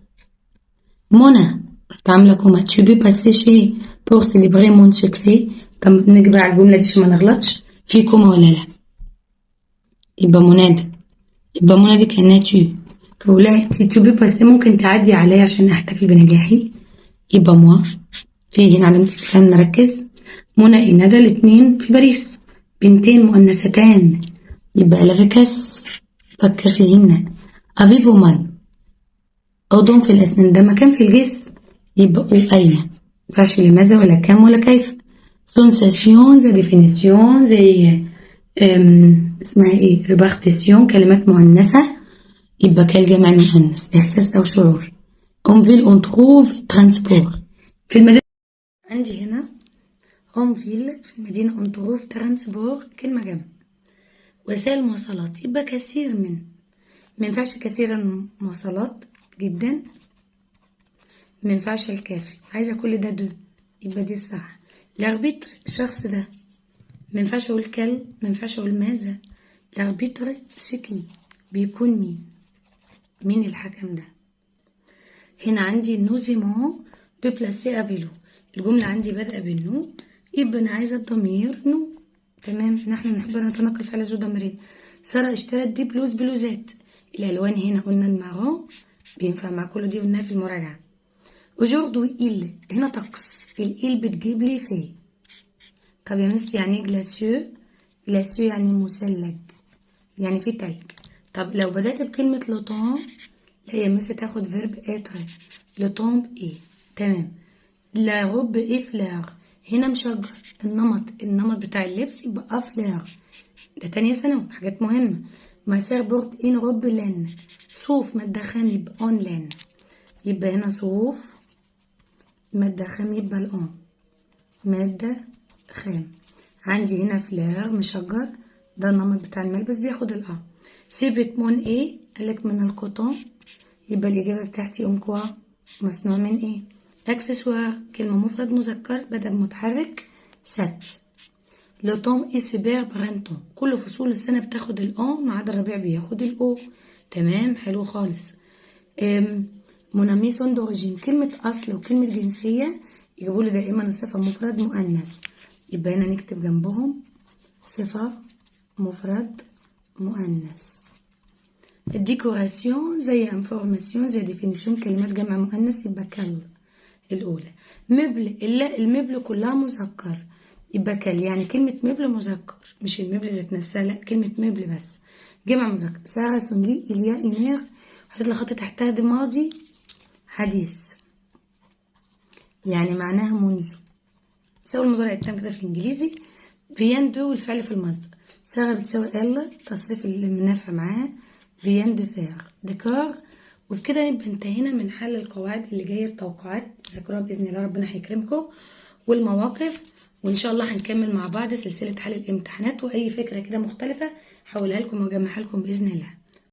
A: منى عاملة comma tu peux passer chez pour célébrer mon succès. طب نجي على الجملة دي عشان ما نغلطش، في comma ولا لا؟ يبقى منادى، يبقى منى دي كأنها tu، فقولها tu peux passer ممكن تعدي عليا عشان أحتفل بنجاحي، يبقى moi. في هنا علامة استفهام نركز. منى ندى الاتنين في باريس، بنتين مؤنثتان، يبقى elles avec s، فكر فيهن. Avez-vous mal aux dents في الأسنان، ده مكان في الجسم، يبقى où أين، مينفعش لماذا ولا كم ولا كيف. sensation زي définition زي اسمها ايه répartition، كلمات مؤنثة، يبقى quel جمع المؤنث، إحساس أو شعور. En ville on trouve transport، في المدينة عندي هنا en ville في المدينة on trouve transport كلمة جمع وسائل مواصلات، يبقى كثير من، ما ينفعش كثيرا مواصلات جدا، ما ينفعش الكافي، عايزة كل ده de، يبقى دي الصح. L'arbitre الشخص ده، ما ينفعش اقول quel، ما ينفعش اقول ماذا. L'arbitre c'est qui بيكون مين، مين الحكم ده. هنا عندي nous aimons déplacer à vélo، الجملة عندي بادئة بال nous، يبقى أنا عايزة الضمير nous، تمام. نحن نحب أن نتنقل فعل ذو ضميرين. سارة اشترت des blouses بلوزات، الألوان هنا قلنا ال marron بينفع مع كل دي، قلناها في المراجعة. aujourd'hui il، هنا طقس، ال il بتجيب لي fait. طب يا مس يعني ايه glacieux؟ glacieux يعني مثلج، يعني في تلج. طب لو بدأت بكلمة le temps، لا يا مس تاخد verbe être، le temps est. تمام. la robe est fleurs، هنا مشجر، النمط بتاع اللبس يبقى fleurs. ده تانية ثانوي، حاجات مهمة. ma sœur porte une robe laine، صوف مادة خام يبقى en laine، يبقى هنا صوف مادة خام يبقى ال en مادة خام. عندي هنا fleur مشجر، ده النمط بتاع الملبس بياخد ال à. ce vêtement est، قالك من ال coton، يبقى الإجابة بتاعتي en quoi، مصنوع من ايه. اكسسوار كلمة مفرد مذكر بدأ بمتحرك cet. le temps est super printemps، كل فصول السنة بتاخد ال en ما عدا الربيع بياخد ال au. تمام حلو خالص. mon ami sont d'origine، كلمة أصل وكلمة جنسية يجيبوا لي دائما الصفة مفرد مؤنث، يبقى هنا نكتب جنبهم صفة مفرد مؤنث. ال décoration زي information زي définition، كلمات جمع مؤنث يبقى quels الأولى. meuble، لا ال meuble كلها مذكر يبقى quels، يعني كلمة meuble مذكر مش ال meuble ذات نفسها، لا كلمة meuble بس جمع مذكر. سارة son lit il y a une heure، حطيت خط تحتها دي ماضي حديث يعني معناها منذ، تساوي المضارع التام كده في الإنجليزي. vient de والفعل في المصدر، سارة بتساوي elle تصريف المنافع معاها vient de faire d'accord. وبكده نبقى انتهينا من حل القواعد اللي جايه، التوقعات ذاكروها باذن الله ربنا هيكرمكم، والمواقف، وان شاء الله هنكمل مع بعض سلسله حل الامتحانات، واي فكره كده مختلفه هقولها لكم واجمعها لكم باذن الله.